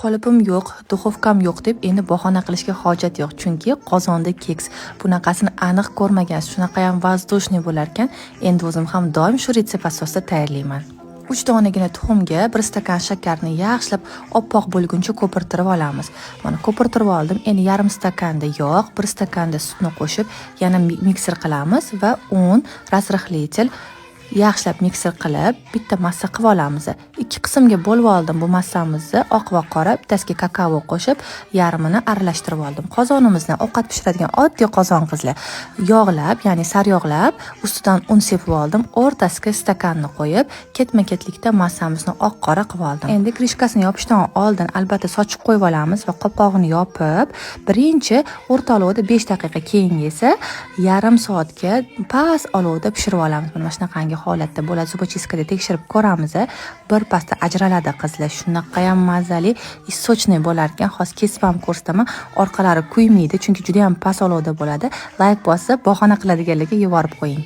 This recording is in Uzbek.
Qolipim yo'q, duxovkam yo'q deb endi bahona qilishga hojat yo'q, chunki qozonda keks bunaqasini aniq ko'rmagansiz. Shunaqayam воздушный bo'larkan. Endi o'zim ham doim shu retsept asosida tayyorlayman. 3 donagina tuxumga 1 stakan shakarni yaxshilab oppoq bo'lguncha ko'pirtirib olamiz. Mana, ko'pirtirib oldim. Endi yarim stakanda yog', 1 stakanda sutni qo'shib, yana mikser qilamiz va un, разрыхлитель, yaxshilab mikser qilib, bitta massa qilib olamiz. Ikki qismga bo'lib oldim bu massamizni, oq va qora. Bittasiga kakao qo'shib, yarmini aralashtirib oldim. Qozonimizni, ovqat pishiradigan oddiy qozon, qizlar, yog'lab, ya'ni saryog'lab, ustidan un sepib oldim. O'rtasiga stakanni qo'yib, ketma-ketlikda massamizni oq qora qilib oldim. Endi крышка sini yopishdan oldin albatta sochiq qo'yib olamiz va qopqog'ini yopib, birinchi o'rta olovda 5 daqiqa, keyingi esa yarim soatga past olovda pishirib olamiz. Mana shunaqangi holatda bo'ladi. Зубочистка da tekshirib ko'ramiz. Bir pasda ajraladi, qizlar. Shunaqayam mazali и сочный bo'lar ekan. Hozir kesib ham ko'rsataman. Orqalari kuymaydi, chunki juda ham past olovda bo'ladi. Layk bosib, bahona qiladiganlarga yuborib qo'ying.